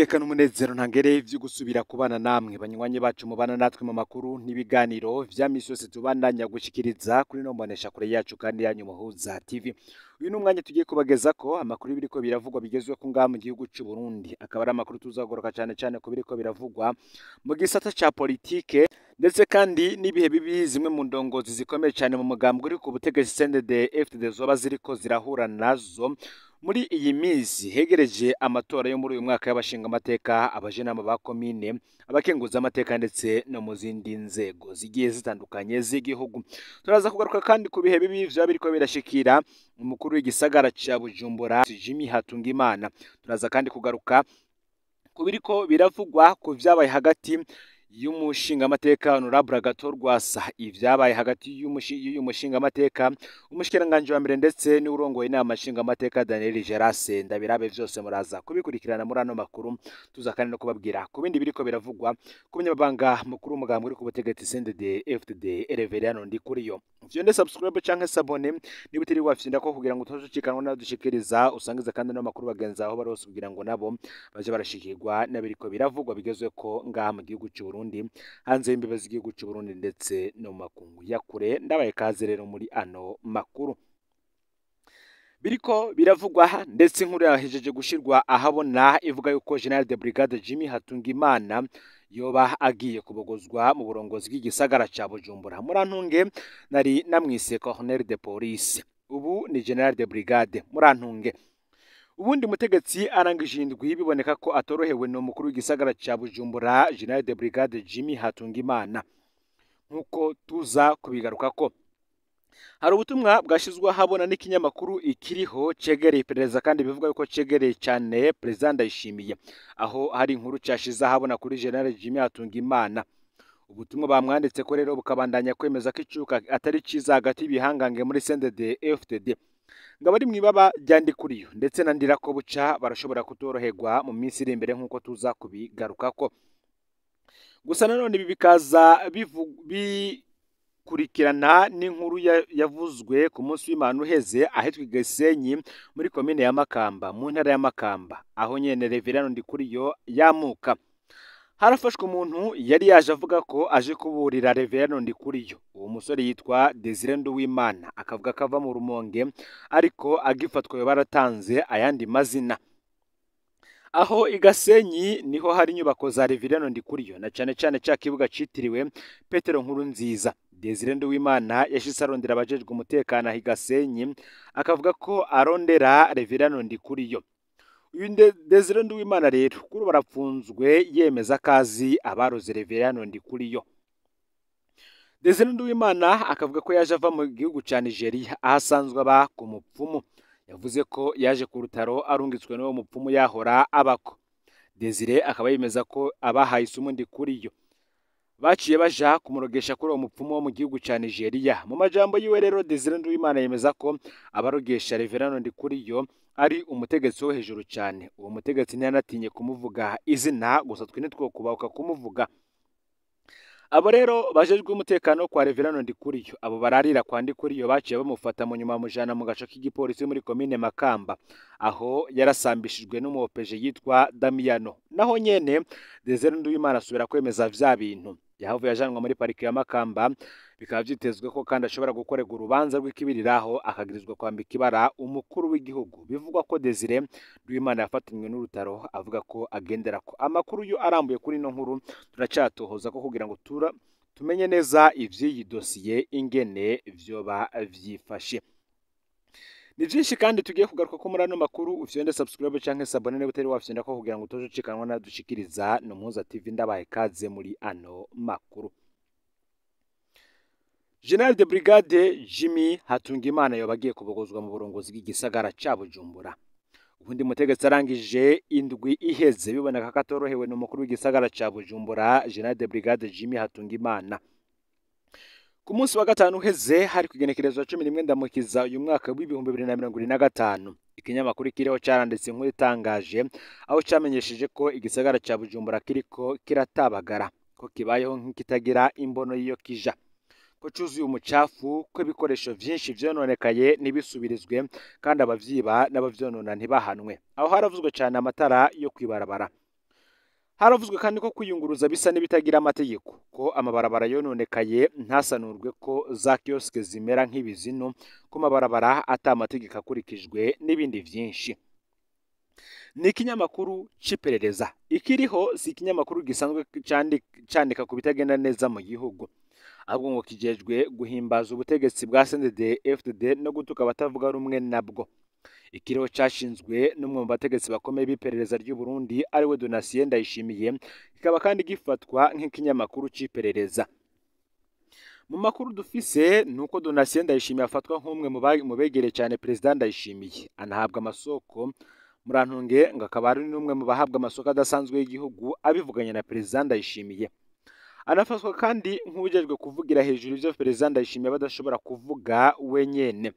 Niteka n'umunezero ntangere vyo gusubira kubana namwe banywanyi bacu mubana natwe mu makuru n'ibiganiro vya misi yose tubandanya gushikiriza kuri no mbonesha kure yacu kandi yanyu Muhuza TV. Uyu ni umwanya tugiye kubagezako amakuru biriko biravugwa bigezweho ngaha mu gihugu c'u Burundi, akaba ari amakuru tuzagoroka cane cane ku biriko biravugwa mu gisata ca politike, ndetse kandi n'ibihe bibi zimwe mu ndongozi zikomeye cane mu mugambwe uri ku butegetsi CNDD-FDD zoba ziriko zirahura nazo muri iyi minsi hegereje amatora yo muri uyu mwaka y'abashinga amateka, abajenama ba komine, abakenguza amateka ndetse no mu zindi nzego zigiye zitandukanye z'igihugu. Turaza kugaruka kandi ku bihe bibi vyoba biriko birashikira umukuru w'igisagara ca Bujumbura Jimmy Hatungimana. Turaza kandi kugaruka ku biriko biravugwa ku vyabaye hagati y'umushingamateka Honorable Agathon Rwasa, ivyabaye hagati y'uyu mushingamateka, umushikiranganji wa mbere ndetse n'urongoye inama nshingamateka Daniel Gerase. Ndabirabe vyose muraza kubikurikirana muri ano makuru. Tuza kandi no kubabwira ku bindi biriko biravugwa ku munyamabanga mukuru w'umugambwe uri ku butegetsi CNDD-FDD Reverien Ndikuriyo. Vyonde subscribe canke s'abonner niba utari wafyinda ko kugira ngo utazocikanwa n'adushikiriza, usangize kandi no makuru bagenzi aho bari hose kugira ngo nabo baje barashikirwa n'abiriko biravugwa bigezweko ngaha mu gihugu c'u Burundi, hanze y'imbibe z'igihugu c'u Burundi ndetse no mu makungu ya kure. Ndabaye kaze rero muri ano makuru biriko biravugwa, ndetse inkuru yahejeje gushirwa ahabona ivuga yuko General de Brigade Jimmy Hatungimana yoba agiye kubogozwa mu burongozi bw'igisagara ca Bujumbura. Murantunge nari namwise Colonel de Police, ubu ni General de Brigade. Murantunge ubundi mutegetsi arangije indwi biboneka ko atorohewe no mukuru w'igisagara ca Bujumbura General de Brigade Jimmy Hatungimana, nkuko tuza kubigarukako. Hari ubutumwa bwashizwe ahabona n'ikinyamakuru Ikiriho cegereye iperereza kandi bivuga yuko cegereye cyane President Ndayishimiye, aho hari inkuru cyashize ahabona kuri General Jimmy Hatungimana. Ubutumwa bamwanditse ko rero bukabandanya kwemeza ko icuka atari ciza hagati y'ibihangange muri CNDD-FDD, ngo abari mw'ibaba rya Ndikuriyo ndetse na Ndirakobuca barashobora kutoroherwa mu minsi iri imbere nk'uko tuza kubigarukako. Gusa nanone ibi bikaza bikurikirana n'inkuru yavuzwe ku munsi w'Imana uheze ahitwa Gisenyi muri komine ya Makamba mu ntara ya Makamba, aho nyene Reverien Ndikuriyo yamuka. Harafashwe umuntu yari yaje avuga ko aje kuburira Reverien Ndikuriyo. Uwo musore yitwa Desire Nduwimana, akavuga ko ava mu Rumonge, ariko agifatwa baratanze ayandi mazina. Aho Igasenyi niho hari inyubako za Reverien Ndikuriyo na cane cane ca kibuga citiriwe Petero Nkurunziza. Desire Nduwimana yashitse arondera abajejwe umutekano aho Igasenyi, akavuga ko arondera Reverien Ndikuriyo. Uyu Desire Nduwimana rero kuri barapfunzwe yemeza akazi abaroze Reverien Ndikuriyo. Desire Nduwimana akavuga ko yaje ava mu gihugu ca Nigeria aho asanzwe aba ku mupfumu. Yavuze ko yaje ku rutaro arungitswe n'uwo mupfumu yahora abako. Desire akaba yemeza ko abahaye isumu Ndikuriyo baciye baja kumurogesha kuri uwo mupfumu wo mu gihugu ca Nigeria. Mu majambo yiwe rero Desire Nduwimana yemeza ko abarogesha Reverien Ndikuriyo ari umutegetsi wo hejuru cyane. Uwo mutegetsi ntiyanatinye kumuvuga izina, gusa twe ntitwokubahuka kumuvuga. Abo rero bajejwe umutekano kwa Reverien Ndikuriyo, abo bararira kwa Ndikuriyo baciye bamufata mu nyuma mujana mu gaco k'igipolisi muri komine Makamba, aho yarasambishijwe n'umuopeje yitwa Damiano. Naho nyene Desire Nduwimana asubira kwemeza vya bintu. Yahavuye ajanwa muri pariki ya Makamba, bikaba vyitezwe ko kandi ashobora gukorerwa urubanza rw'ikibiriraho akagirizwa kwambika ibara umukuru w'igihugu. Bivugwa ko Desire Nduwimana yafatanywe n'urutaro avuga ko agendera ko. Amakuru yo arambuye kuri ino nkuru turacatohoza ko kugira ngo tumenye neza ivy'iyi dosiye ingene vyoba vyifashe. Ni vyinshi kandi tugiye kugaruka ko muri ano makuru. Ufyonde subscribe canke s'abonner niba utari wafyonda ko kugira ngo utoje ucikanwa n'adushikiriza no Muhuza TV. Ndabaye kaze muri ano makuru. General de Brigade Jimmy Hatungimana yoba agiye kubogozwa mu burongozi bw'igisagara ca Bujumbura. Ubundi mutegetsi arangije indwi iheze biboneka ko atorohewe n'umukuru w'igisagara ca Bujumbura General de Brigade Jimmy Hatungimana. Ku munsi wa gatanu uheze, hari kugenekerezwa 11 Ndamukiza uyu mwaka w'2025, ikinyamakuru Kiriho caranditse inkuru itangaje aho camenyesheje ko igisagara ca Bujumbura kiriko kiratabagara, ko kibayeho nk'ikitagira imbono y'iyo kija, ko cuzuye umucafu, ko ibikoresho vyinshi vyononekaye ntibisubirizwe kandi abavyiba n'abavyonona ntibahanwe. Aho haravuzwe cane amatara yo kwibarabara. Haravuzwe kandi ko kwiyunguruza bisa n'ibitagira amategeko, ko amabarabara yononekaye ntasanurwe, ko za kioske zimera nk'ibizinu, ko amabarabara ata amategeko akurikijwe n'ibindi vyinshi. Ni ikinyamakuru c'iperereza. Ikiriho si ikinyamakuru gisanzwe candika ku bitagenda neza mu gihugu, ahubwo ngo kijejwe guhimbaza ubutegetsi bwa CNDD FDD no gutuka abatavuga rumwe nabwo. Ikiriho cashinzwe n'umwe mu bategetsi bakomeye b'iperereza ry'u Burundi ariwe Donatien Ndayishimiye, kikaba kandi gifatwa nk'ikinyamakuru c'iperereza. Mu makuru dufise nuko Donatien Ndayishimiye afatwa nk'umwe mu begereye cyane Perezida Ndayishimiye, anahabwa amasoko. Murantunge ngo akaba ari n'umwe mu bahabwa amasoko adasanzwe y'igihugu abivuganye na Perezida Ndayishimiye. Anafatwa kandi nk'uwujejwe kuvugira hejuru ivyo Perezida Ndayishimiye badashobora kuvuga wenyene.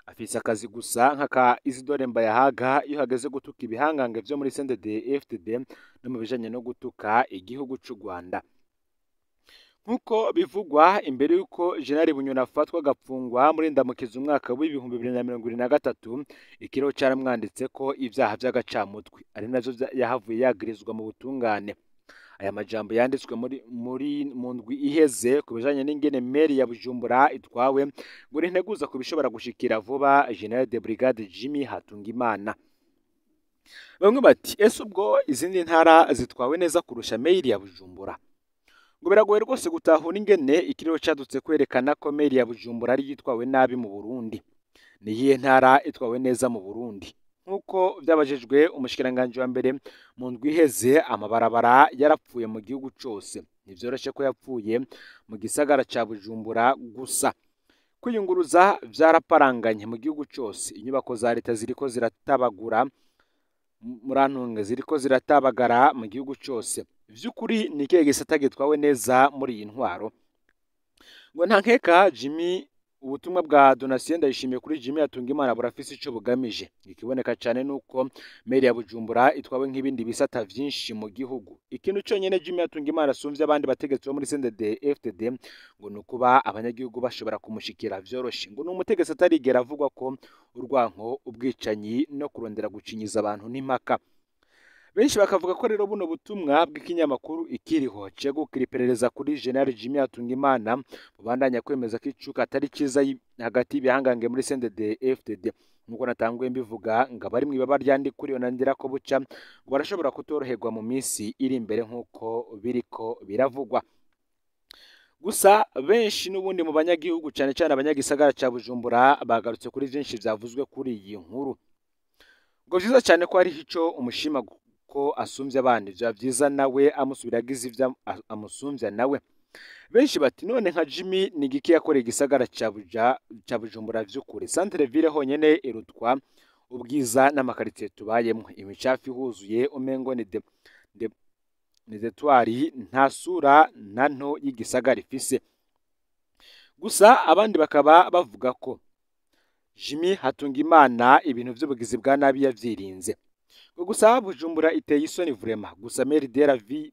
Afise akazi gusa nk'aka Isidore Mbayahaga iyo hageze gutuka ibihangange vyo muri CNDD FDD no mu bijanye no gutuka igihugu c'u Rwanda. Nkuko bivugwa, imbere y'uko General Bunyoni afatwa agapfungwa muri Ndamukiza umwaka w'2023, Ikiriho caramwanditse ko ivyaha vy'agacamutwe, ari navyo yahavuye yagirizwa mu butungane. Aya majambo yanditswe muri mu ndwi iheze ku bijanye n'ingene meri ya Bujumbura itwawe ngo ninteguza ku bishobora gushikira vuba General de Brigade Jimmy Hatungimana. Bamwe bati ese ubwo izindi ntara zitwawe neza kurusha meri ya Bujumbura? Ngo biragoye rwose gutahura ingene Ikiriho cadutse kwerekana ko meri ya Bujumbura ari yitwawe nabi mu Burundi. Ni iyihe ntara itwawe neza mu Burundi? Nkuko vyabajijwe umushikiranganji wa mbere mu ndwi iheze, amabarabara yarapfuye mu gihugu cose. Ntivyoroshe ko yapfuye mu gisagara ca Bujumbura gusa. Kwiyunguruza vyaraparanganye mu gihugu cose. Inyubako za leta ziriko ziratabagura, murantunge, ziriko ziratabagara mu gihugu cose. Vy'ukuri ni ikihe gisata gitwawe neza muri iyi ntwaro? Ngo nta nkeka Jimmy, ubutumwa bwa Donatien Ndayishimiye kuri Jimmy Hatungimana burafise ico bugamije. Ikiboneka cane nuko meri ya Bujumbura itwawe nk'ibindi bisata vyinshi mu gihugu. Ikintu conyene Jimmy Hatungimana asumvye abandi bategetsi bo muri CNDD FDD ngo nukuba abanyagihugu bashobora kumushikira vyoroshe. Ngo ni umutegetsi atarigera avugwa ko urwanko, ubwicanyi no kurondera gucinyiza abantu n'impaka. Benshi bakavuga ko rero buno butumwa bw'ikinyamakuru Ikiriho cegukira iperereza kuri General Jimmy Hatungimana bubandanya kwemeza ko icuka atari ciza hagati y'ibihangange muri CNDD FDD. Nkuko natanguye mbivuga, ngo abari mw'ibaba rya Ndikuriyo na Ndirakobuca ngo barashobora kutoroherwa mu minsi iri imbere nkuko biriko biravugwa. Gusa benshi n'ubundi mu banyagihugu, cane cane abanyagisagara ca Bujumbura, bagarutse kuri vyinshi vyavuzwe kuri iyi nkuru. Ngo vyiza cane ko hariho ico umushima ko asumvye abandi, vyoba vyiza nawe amusubira agize ivyo amusumvya nawe. Benshi bati none nka Jimmy ni igiki yakoreye igisagara ca Bujumbura vy'ukuri? Centre ville honyene irutwa ubwiza n'amakaritsiye tubayemwo, imicafu ihuzuye umengo ni detwari, nta sura na nto y'igisagara ifise. Gusa abandi bakaba bavuga ko Jimmy Hatungimana ibintu vy'ubugizi bwa nabi yavyirinze. Ngo gusa Bujumbura iteye isoni vraiment. Gusa Maire de la ville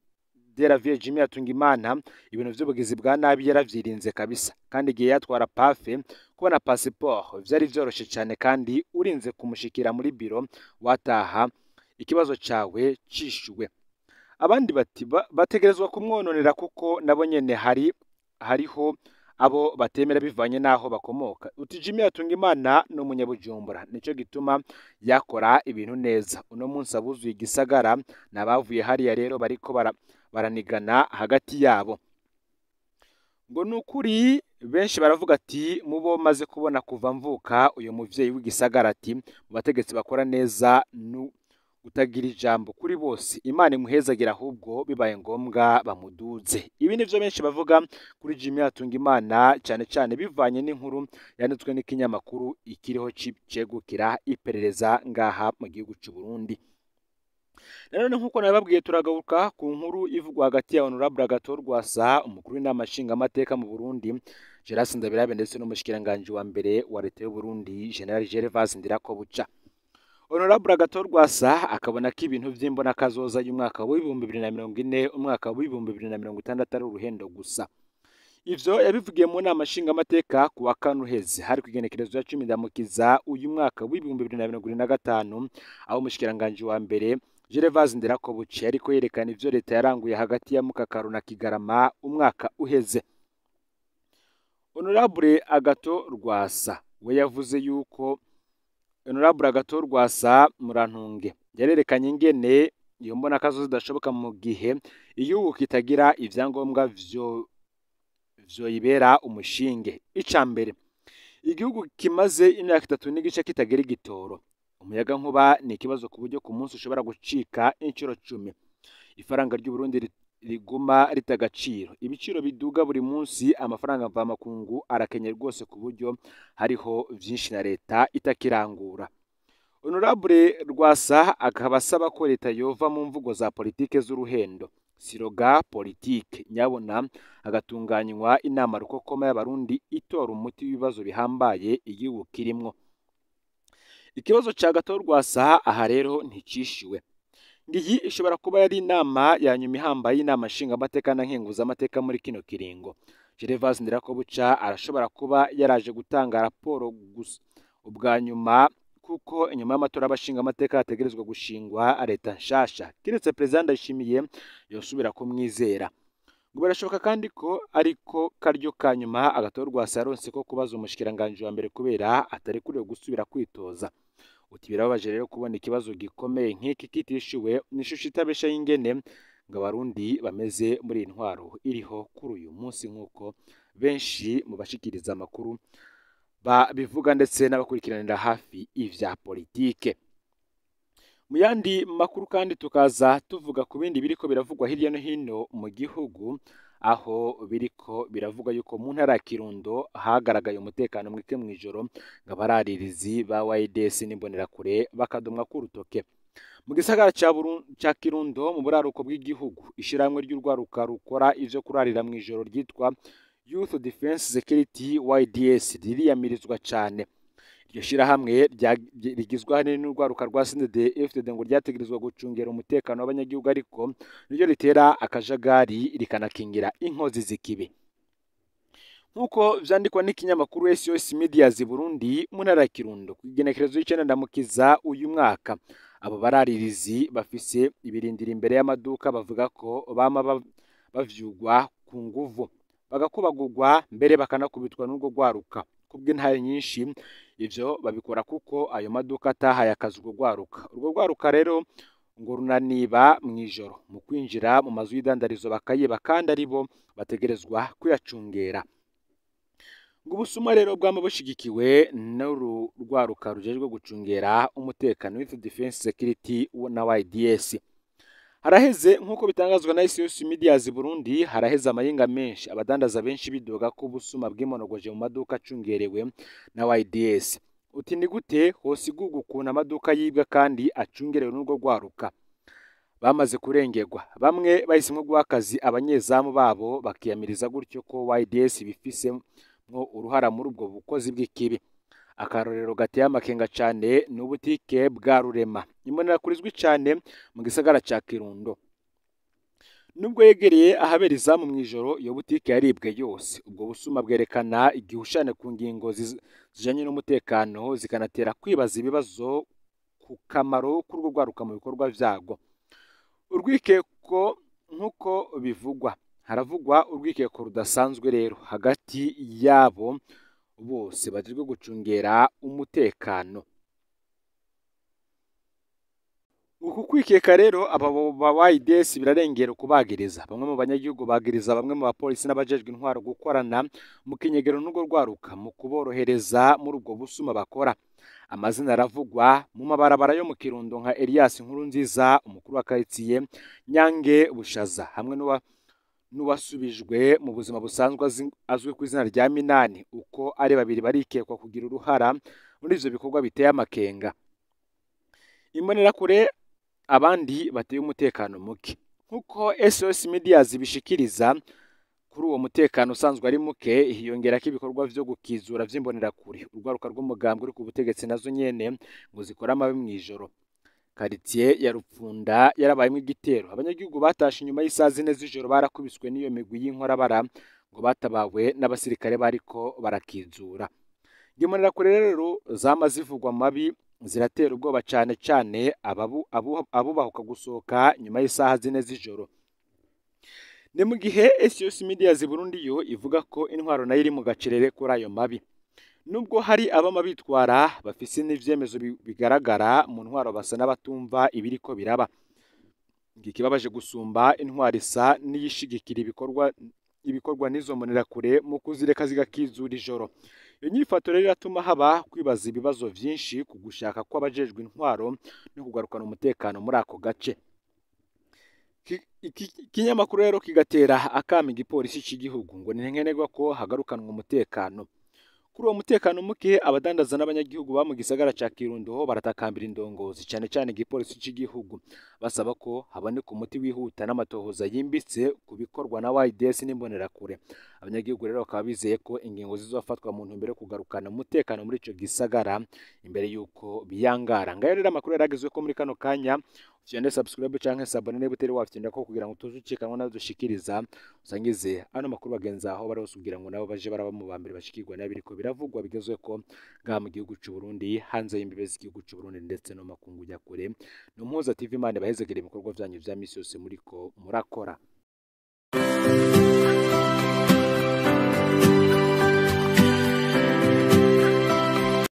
de la ville Jimmy Hatungimana ibintu vy'ubugizi bwa nabi yaravyirinze kabisa, kandi igihe yatwara pafe kubona passeport vyari vyoroshe cane, kandi urinze kumushikira muri biro wataha ikibazo cawe cishuwe. Abandi bati bategerezwa kumwononera kuko nabo nyene hariho abo batemera bivanye n'aho bakomoka. Uti Jimmy Hatungimana ni umunyabujumbura, nico gituma yakora ibintu neza. Uno munsi abuzuye igisagara n'abavuye hariya rero bariko baranigana hagati yabo. Ngo nukuri benshi baravuga ati mubo maze kubona kuva mvuka uyu muvyeyi w'igisagara, ati mu bategetsi bakora neza nu utagira ijambo kuri bose, Imana imuhezagira ahubwo bibaye ngombwa bamuduze. Ibi nivyo benshi bavuga kuri Jimmy Hatungimana, cane cane bivanye n'inkuru yanditswe n'ikinyamakuru Ikiriho cegukira iperereza ngaha mu gihugu c'u Burundi. Nanone nkuko nababwiye, turagaruka ku nkuru ivugwa hagati ya Honorable Agathon Rwasa, umukuru w'inama nshingamateka mu Burundi, Gerard Ndabirabe, ndetse n'umushikiranganji wa mbere wa leta y'u Burundi, General Gervais Ndirakobuca. Honorable Agathon Rwasa akabona ko ibintu vy'imbonakazoza y'umwaka w'2040, umwaka w'2060 ari uruhendo gusa. Ivyo yabivugiye mu nama nshingamateka ku wa kane uheze, hari kw'igenekerezo ya 10 Ndamukiza uyu mwaka w'2025, aho umushikiranganji wa mbere Gervase Ndirakobuce ariko yerekana ivyo leta yaranguye hagati ya Mukakaro na Kigarama umwaka uheze. Honorable Agato Rwasa we yavuze yuko Honorable Agato Rwasa Murantunge yarerekanye ingene iyo mbona kazoza idashoboka mu gihe igihugu kitagira ivyangombwa vyo vyoyibera umushinge. Ica mbere, igihugu kimaze imyaka 3.5 kitagira igitoro. Umuyaga nkuba ni ikibazo ku buryo ku munsi ushobora gucika inshuro 10. Ifaranga ry'u Burundi riguma rita agaciro, ibiciro biduga buri munsi, amafaranga mvamakungu arakenye rwose ku buryo hariho vyinshi na leta itakirangura. Honorable Rwasa akaba asaba ko leta yova mu mvugo za politike z'uruhendo, siroga politike, nyabona hagatunganywa inama rukokoma y'abarundi itora umuti w'ibibazo bihambaye igihugu kirimwo. Ikibazo ca Agathon Rwasa aha rero nticishiwe. Ngiyi ishobora kuba yari inama ya nyuma ihambaye y'inama nshingamateka na nkenguzamateka muri kino kiringo. Gervase Ndirakobuca arashobora kuba yaraje gutanga raporo gusa ubwa nyuma, kuko inyuma y'amatora y'abashingamateka hategerezwa gushingwa leta nshasha, kiretse Perezida Ndayishimiye yosubira kumwizera. Ngo birashoboka kandi ko ariko karyo ka nyuma Agathon Rwasa yaronse ko kubaza umushikiranganji wa mbere kubera atarekuriwe gusubira kwitoza. Uti birababaje rero kubona ikibazo gikomeye nk'iki kitishuwe n'ishusho itabesha y'ingene ngo abarundi bameze muri iyi ntwaro iriho kuri uyu munsi, nk'uko benshi mu bashikiriza amakuru babivuga ndetse n'abakurikiranira hafi ivya politike. Mu yandi makuru kandi tukaza tuvuga ku bindi biriko biravugwa hirya no hino mu gihugu, aho biriko biravugwa yuko mu ntara ya Kirundo hagaragaye umutekano mwike mw'ijoro, ngo abararirizi ba YDS n'imbonerakure bakadomwa k'urutoke. Mu gisagara ca Kirundo mu buraruko bw'igihugu, ishirahamwe ry'urwaruka rukora ivyo kurarira mw'ijoro ryitwa Youth Defense Security YDS ririyamirizwa cane. Iryo shirahamwe rigizwe ahanini n'urwaruka rwa CNDD-FDD ngo ryategerezwa gucungera umutekano w'abanyagihugu, ariko niryo ritera akajagari rikanakingira inkozi z'ikibi. Nk'uko vyandikwa n'ikinyamakuru SOS Medias Burundi, mu ntara ya Kirundo ku igenekerezo y'icenda Ndamukiza uyu mwaka, abo bararirizi bafise ibirindiro imbere y'amaduka bavuga ko bama bavyugwa ku nguvu, bagakubagurwa mbere bakanakubitwa n'urwo rwaruka. Kubw'intahe nyinshi ivyo babikora kuko ayo maduka atahaye akazi urwo rwaruka. Urwo rwaruka rero ngo runaniba mw'ijoro mu kwinjira mu mazu y'idandarizo bakayiba, kandi aribo bategerezwa kuyacungera. Ngo ubusuma rero bwama bushigikiwe n'uru rwaruka rujejwe gucungera umutekano Youth Defense Security na YDS. Haraheze, nk'uko bitangazwa na SOS Medias Burundi, haraheze amayinga menshi abadandaza benshi bidoga ko ubusuma bwimonogoje mu maduka acungerewe na YDS. Uti ni gute hosigurwa ukuntu amaduka yibwa kandi acungerewe n'urwo rwaruka? Bamaze kurengerwa, bamwe bahisemwo guha akazi abanyezamu babo, bakiyamiriza gutyo ko YDS bifisemwo uruhara muri ubwo bukozi bw'ikibi. Akarorero gateye amakenga cane ni ubutike bwa Rurema, imbonerakure izwi cane mu gisagara ca Kirundo. Nubwo yegereye ahabera izamu mw'ijoro, iyo butike yaribwe yose. Ubwo busuma bwerekana igihushane ku ngingo zijanye n'umutekano, zikanatera kwibaza ibibazo ku kamaro k'urwo rwaruka mu bikorwa vyarwo. Urwikeko, nk'uko bivugwa, haravugwa urwikeko rudasanzwe rero hagati yabo bose bajejwe gucungera umutekano. Uku kwikeka rero aba ba YDS birarengera ukubagiriza. Bamwe mu banyagihugu bagiriza bamwe mu bapolisi n'abajejwe intwaro gukorana mu kinyegero n'urwo rwaruka mu kuborohereza muri ubwo busuma bakora. Amazina aravugwa mu mabarabara yo mu Kirundo nka Elias Nkurunziza, umukuru wa quartier Nyange Bushaza, hamwe n'uwasubijwe mu buzima busanzwe azwi ku izina rya Minani. Uko ari babiri barikekwa kugira uruhara muri ivyo bikorwa biteye amakenga. Imbonerakure abandi bateye umutekano muke. Nkuko SOS Medias bishikiriza, kuri uwo mutekano usanzwe ari muke hiyongerako ibikorwa vyo gukizura vy'imbonerakure. Urwaruka rw'umugambwe uri ku butegetsi nazo nyene ngo zikora amabi mw'ijoro. Quartier ya Rupfunda yarabayemwo igitero, abanyagihugu batashe inyuma y'isaha 4 z'ijoro barakubiswe n'iyo migwi y'inkorabara ngo batabawe n'abasirikare bariko barakizura. Imbonerakure rero zama zivugwa mabi Ziratera ubwoba cane cane abubahuka gusohoka nyuma y'isaha 4 z'ijoro. Ni mu gihe SOS Media Burundi yo ivuga ko intwaro nayo iri mu gacerere kuri ayo mabi. Nubwo hari abama bitwara bafise n'ivyemezo bigaragara mu ntwaro, basa n'abatumva ibiriko biraba. Ikibabaje gusumba, intwaro isa n'iyishigikira ibikorwa n'izo mbonerakure mu kuzireka zigakizura ijoro. Iyo nyifato rero iratuma haba kwibaza ibibazo vyinshi ku gushaka kw'abajejwe intwaro no kugarukana umutekano muri ako gace. Iki kinyamakuru rero kigatera akamo igipolisi c'igihugu ngo ni nkenerwa ko hagarukanwa umutekano. Kuri uwo mutekano muke, abadandaza n'abanyagihugu ba mu gisagara ca Kirundo baratakambira indongozi, cane cane igipolisi c'igihugu, basaba ko haboneka umuti wihuta n'amatohoza yimbitse ku bikorwa na YDS n'imbonerakure. Abanyagihugu rero bakaba bizeye ko ingingo zizofatwa mu ntumbero yo kugarukana umutekano muri ico gisagara imbere y'uko biyangara. Ngayo rero amakuru yaragezweko muri kano kanya. Ufyonde subscribe canke s'abonner niba utari wafyonda ko kugira ngo utuzucikanwa nazo dushikiriza, usangize ano makuru bagenzi aho bari hose kugira ngo nabo baje baraba mu ba mbere bashikirwa n'abiriko biravugwa bigezweko ngaha mu gihugu c'u Burundi, hanze y'imbibe z'igihugu c'u Burundi ndetse no makungu ya kure. No Mpuza TV, Imana ibahezegere ibikorwa vyanyu vya misi yose muriko murakora.